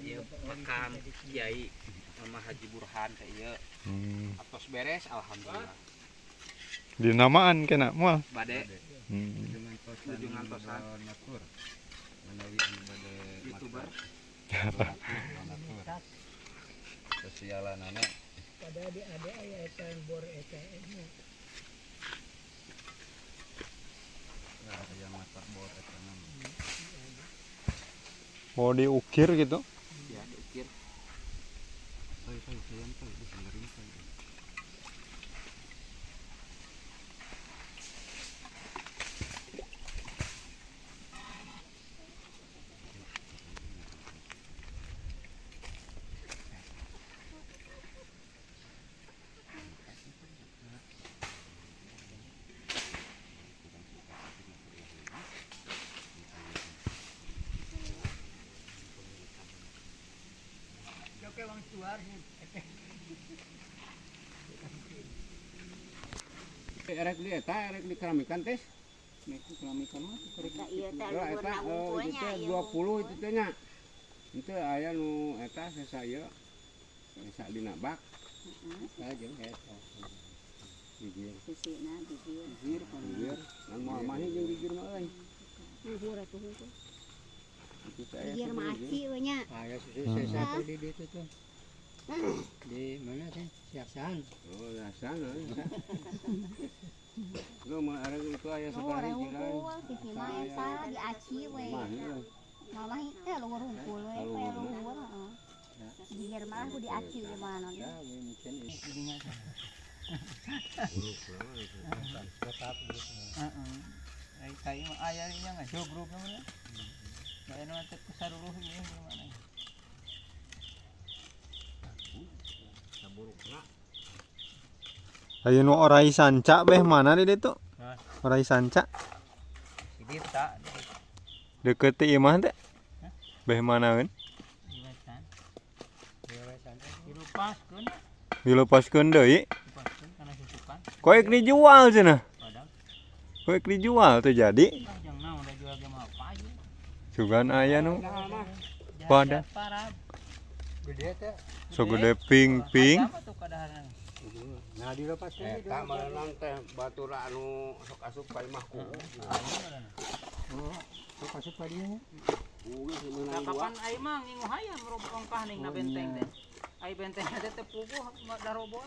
Ieu makam Kiai Mama Haji Burhan teh ieu. Atos beres alhamdulillah. Dinamaan kena moal. Bade. Nuju ngantosan. YouTuber. Sosialanana. Pada adik-adik aya eta bor eta. Nah, aya mata bor eta nama. Mau diukir gitu? Ya, diukir. Erek di eta, erek di keramikan teh. Keramikan mah ieu teh eta itu teh 20 itu teh nya. Itu aya nu eta sesa ieu. Sesa dina bak. Heeh. Jeung eta. Gigir. Sisina gigir. Gigir, gigir. Ngan moal mahi jeung gigir mah euy. Luhur atuh hungkul. Gigir mah aci we nya. Aya susu sesa teh di ditu tuh. Di mana sih? Siaksan. Oh, siaksan. Lu mah arek itu aya sabaraha hiji lain. Sisi mah eta di aci we. Mama teh luhur hungkul we, luhur heeh. Gigir mah ku di aci we mah naon. Ya, mungkin jadinya. Heeh. Ai kai mah aya nya ngajobruk mah. Bae nu teh kusaruruh ieu gimana. Ayo nu orai sanca beh mana di ditu? Orai sanca. Si Dita. Deket ti imah teh. Beh manaeun? Dilepaskeun. Dilepaskeun deui. Dilepaskeun kana susukan. Koek dijual cenah. Koek dijual tuh jadi. Jang naon da jual ge mah payu. Sugan aya nu pada. Gede teh. So gede ping-ping. Nah dilepaskeun eta meureunang teh batur anu sok asup ka imah ku. Oh, sok asup ka dieu. Nah, kapan ai mah ngingu hayam ongkah ning na benteng teh. Ai benteng teh teu puguh da roboh.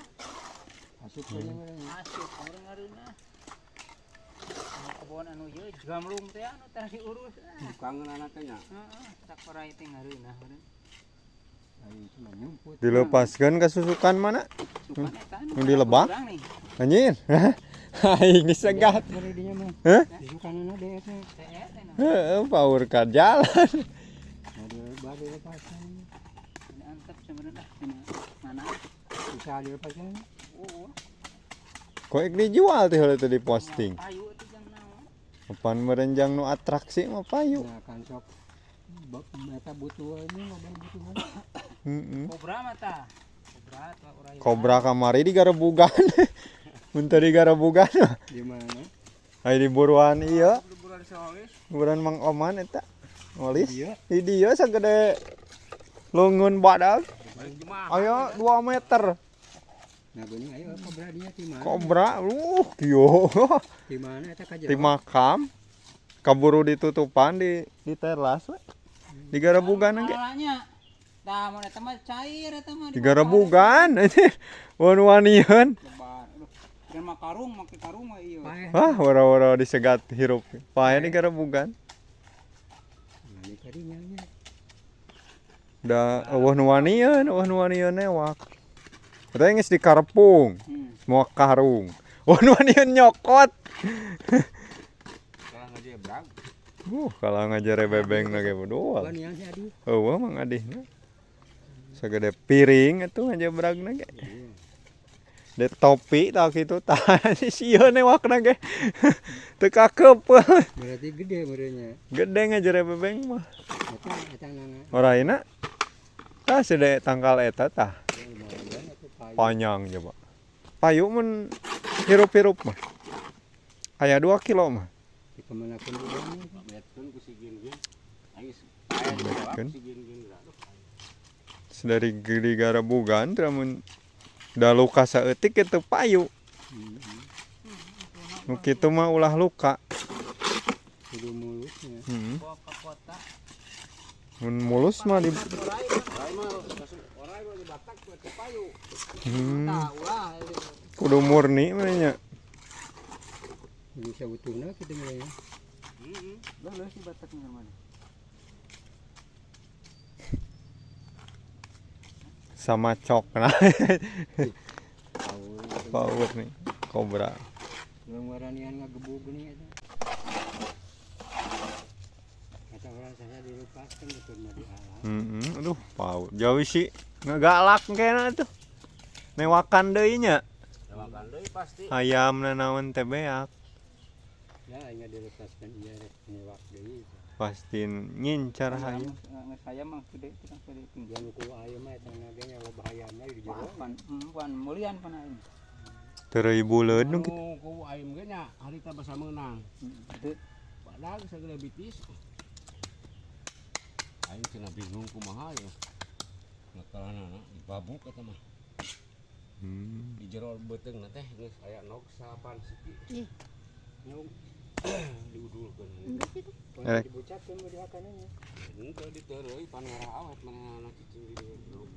Asup ka dieu meureun. Asup meureun ngareunah. Anu kebon anu ieu gamlung teh anu teh diurus. Bukangeunana teh nya. Heeh, tak orai teh ngareunah meureun. Dilepaskan ke susukan mana? Nu di lebak? Anjir. Aing disegat. Hah? Heeh, power ka jalan. Koek dijual teh heula teh di posting. Apaan merenjang nu atraksi mah payu. Eta butuh ini loba butuhan. Heeh. Kobra mah tah. Kobra atuh orai. Kobra kamari digarebugan. Mun teu digarebugan mah. Di mana? Ai di buruan ieu. Buruan Mang Oman eta. Olis. Di dieu sagede leungeun badag. Aya 2 meter. Nah geuning ayo kobra dia di mana? Kobra, kieu. Di mana eta ka jero? Di makam. Kaburu ditutupan di teras we. Digarebugan ge. Tah mun eta mah cair eta mah. Digarebugan anjir. Wan-wanieun. Dan mah karung make karung mah ieu. Wah, wara-wara disegat hirup. Pae digarebugan. Da eueuh nu wanieun newak. Eta geus dikarepung. Moal karung. Eueuh nu wanieun nyokot. Kalah ngajebrag. Kalah ngajere bebeng na ge bodoh. Eueuh mang adihna. Sagede piring atuh ngajebragna ge. De topi tah kitu tah sieun newakna ge. Teu kakeupeuh. Berarti gede meureunnya. Gede ngajere bebeng mah. Eta eta nana. Oraina tah sede tangkal eta tah. Panjang coba. Payu mun hirup-hirup mah. Aya 2 kilo mah. Dikemanakeun urang Betkeun ku si Gin ge. Aing Kan. Dari gede garabugan lamun da luka saeutik kitu payu. Nu kitu mah ulah luka. Kudu mulusnya. Heeh. Bawa ke kota. Mun mulus mah di Kudu murni mah nya. Kudu sautuhna kitu mah ya. Leuleus di Batak nih mana? Sama cok nah. Power nih kobra. Urang waranian ngagebug nih eta. Kata orang saya dilepaskan betul mah di alam. Aduh, power. Jauh sih ngegalak kayaknya tuh. Newakan deui nya. Newakan deui pasti. Hayam nanaon teh beak. Ya aing dilepaskan ieu rek newak deui. Pasti ngincar hayam. Geus hayam mah gede itu kan gede tinggi. Jangan ku ayam mah eta ge nya loba hayamna di jero. Pan mulian pan aing. Tereuy buleud nu kitu. Ku ayam ge nya harita basa meunang. Teu Padahal sagede bitis. Aing cenah bingung kumaha ya. Ngakalanana dibabuk eta mah. Di jero beuteungna teh geus aya nog 9 siki. Ih. Nog diudulkeun. Enggak sih tuh. Dibucapkeun mah dihakanna. Henteu diteureuy pan ngarah awet manehna cicing di dieu nog.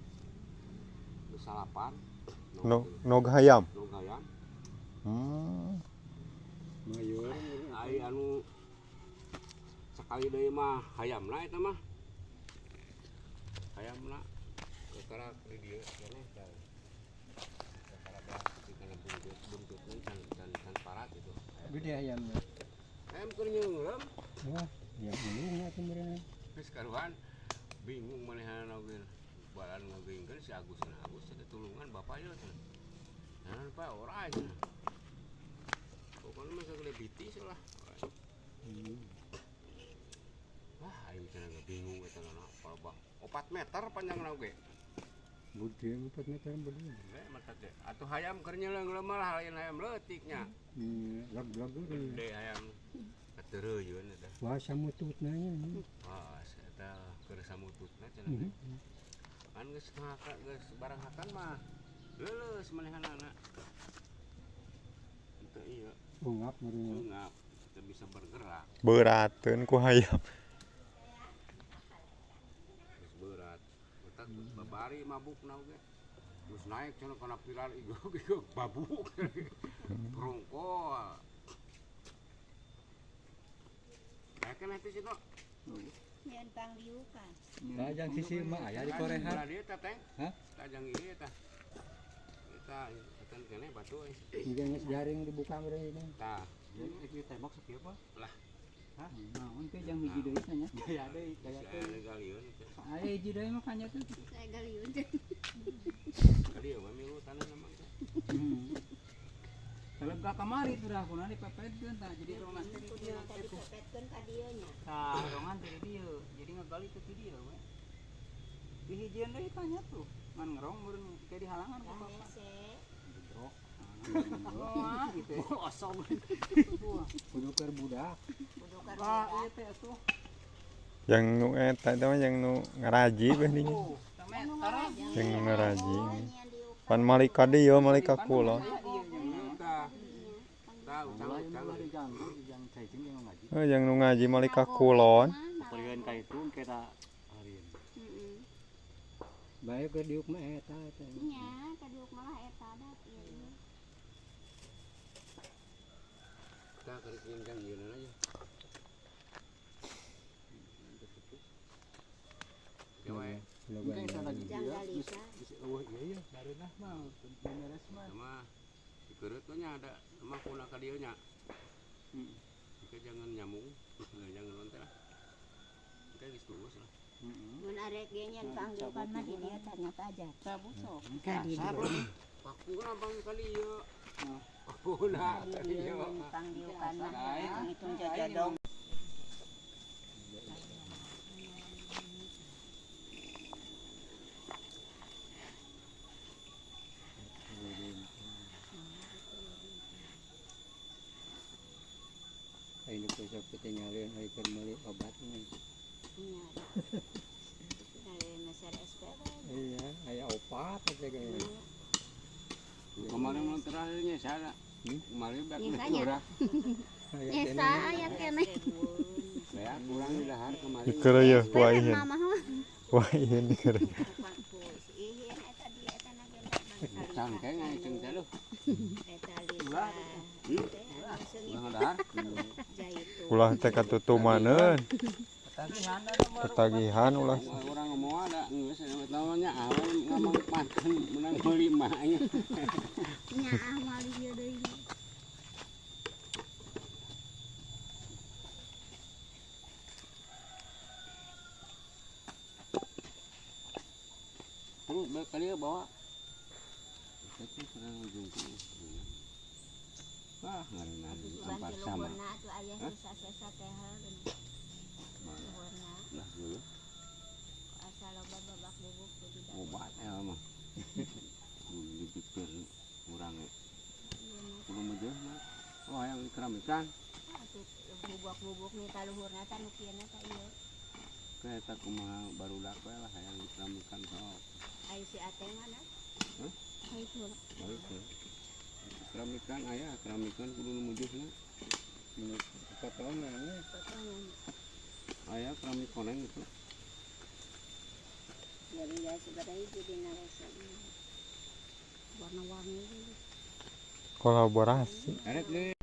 Geus 9. Nog hayam. Nog hayam. Mayor. Ai anu sakali deui mah hayamna eta mah. Hayamna kekarak di dieu keneh tah. Kekarak beak kana buntutna can parat gitu. Gede hayamna. Hayam keur nyeunglem. Wah, ya ulungna teh meureun. Geus karuhan bingung manehna oge. Balan ngageuingkeun si Agus na Agus teh tulungan bapak ieu cenah. Naon Pak ora cenah. Pokokna mah sagede bitis lah. Wah, aing cenah bingung eta na palebah. 4 meter panjangna oge. Gede 4 meter bener. Heuh, mata teh. Atuh hayam keur nyeunglem mah lain hayam leutik nya. Lag-lag Gede hayam. Katereuyeun eta. Wah, samututna nya. Wah, eta keur samututna cenah. Kan geus ngaka geus barang hakan mah leuleus manehanana. Henteu ieu. Ungap meureun. Ungap, teu bisa bergerak. Beurateun ku hayam. Geus beurat. Otak geus babari mabukna oge. Geus naik cenah kana pilar igog-igog babuk. Brongkol. Aya keneh teh Cino. Nyeun pangdiukan. Tajang sisi mah aya di korehan. Belah dieu teh Teng. Hah? Tajang ieu tah. Eta eta keneh batu euy. Engke geus jaring dibuka meureun ini. Tah. Jadi tembok sakieu apa? Lah. Hah? Naon teh jang hiji deui nya. Gaya deui, gaya Si aya galieun teh. Aya hiji deui mah kanya tuh. Saya galiun. Ka dieu we milu tanah mah teh. Kalau ka kamari tuh dah kuna dipepetkeun tah jadi rongan teh di dieu Kudu teh. dipepetkeun ka dieu nya. Tah rongan teh di dieu. Jadi ngagali teh di dieu we. Di hijieun deui tanya tuh. Ngan ngerong meureun kayak dihalangan ku Tah bapak. hese. Wah, gitu. Osong. Kudu keur budak. Kudu keur Wah, budak. ieu teh atuh. Yang nu eta teh mah yang nu ngaraji beh dinya. Oh, meter. Yang nu ngaraji. Pan malik ka dieu malik ka kulon. Tah. Tah, ucang-ucang. Oh, yang nu ngaji malik ka kulon. Pergian ka itu kita harian. Heeh. Bae keur diuk mah eta eta. Nya, ka diuk malah eta da ieu. Tah keur jang ieu aja. Oke, we. Loba. Jang galika. Eueuh ieu ya, bareunah mah beres mah. Sama dikereut we nya ada mah kuna ka dieu nya. Jika jangan nyamung, jangan lonte lah. Engke geus lulus lah. Mun arek ge nyeun pangdiukan mah di dieu ternyata aja. Cabut sok. Ka di dieu. Pakuna bang kali ieu. Pakuna Ka di dieu nyeun pangdiukan mah hitung jajadong. Aing nu sok ketinggalin ai keur meuli obat nya. Dari meser SPW. Iya, aya opat teh kayaknya. Kemarin mau terakhirnya salah. Kemarin bak Nyesanya. urang. Nyesa aya keneh. Saya kurang di dahar kemarin. Dikere ya ku aihin. Mama mah. Ku aihin dikere. Ihin eta di eta na ge Cangkeng aing ceng teh lu. Eta lisa. Ulah dahar. Ulah teh katutumaneun. Ketagihan ulah. Orang ngomong ada geus namanya awe ngomong makan menang meuli mah nya. Nyaah moal di dieu deui. Terus balik kali bawa. Tapi kurang ujung tuh. Wah, ngareuna ampar sama. Atuh aya sesa-sesa teh luhurna. Lah dulu. Asa loba babak bubuk teh di dalam. Obat ya mah. Kudu dipikir urang ge. Kudu mejeuh mah. Oh, hayang keramikan. Atuh bubuk-bubuk ni ka luhurna tah nu kieu na tah ieu. Kayak tak kumaha barudak we lah hayang keramikan sok. Ai si Ateng mana? Hah? Ai itu. Balik we. Keramikan aya, keramikan kudu nu mejeuhna. Potongan ya. Potongan. Aya keramik koneng itu. Jadi ya sebenarnya jadi narasa warna-warni gitu. Kolaborasi. Erek deui.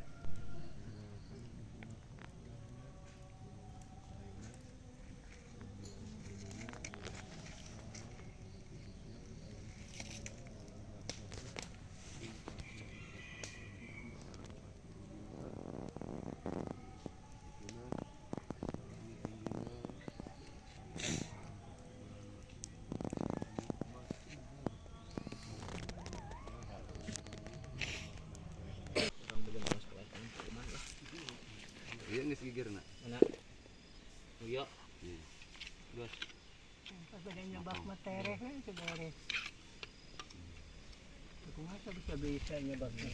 Iya geus gigirna. Mana? Uyo. Geus. Pas bade nyebak mah tereh we teu beres. Kumaha bisa-bisa nyebak mah.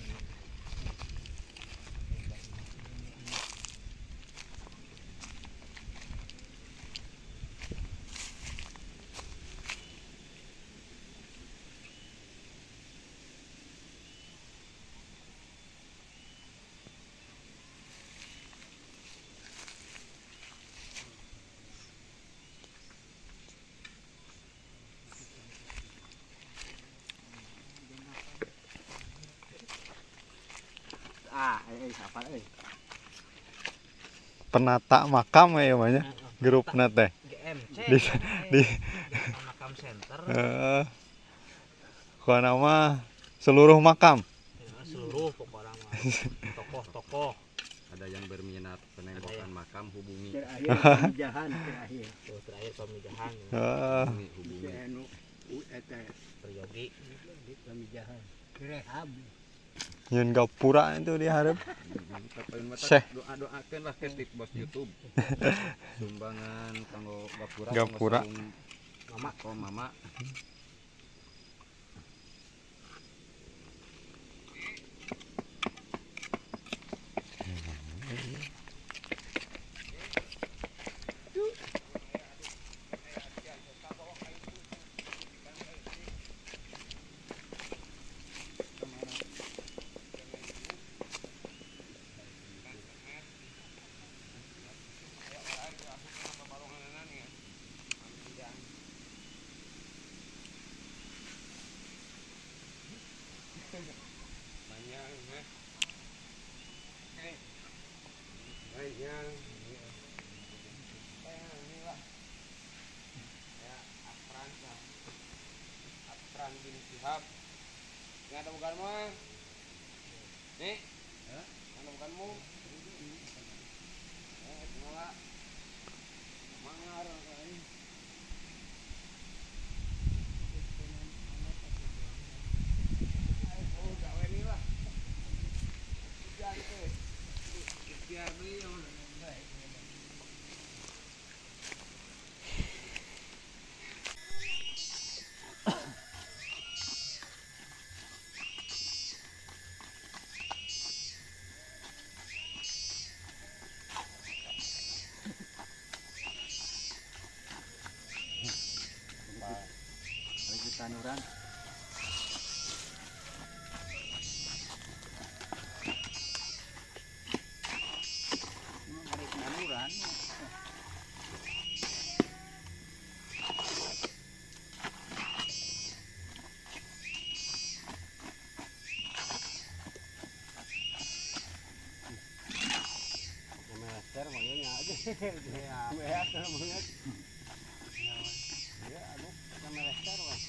Penata makam ya namanya grupna teh. GMC. Di makam center. Heeh. Kuana mah seluruh makam. Ya, seluruh pokoknya mah. Tokoh-tokoh. Ada yang berminat penembokan makam hubungi. Terakhir pemijahan terakhir. Tuh, terakhir pemijahan. Heeh. Hubungi. Anu eta Priyogi pemijahan. Rehab. Nyun gapura itu diharap. Syekh. Doa-doakeun lah ke bos YouTube. Sumbangan kanggo gapura. Gapura. Mama, oh mama. Afran bin Sihab. Nggak ada bukanmu? Nih? Nggak ada bukanmu? Nolak. Mangar ini. Oh, gawe ini lah. Ikhtiar deui. Tanuran. Ini nanuran. Meter makanya aja. Ya, banget. Ya, aduh, sama meter wah.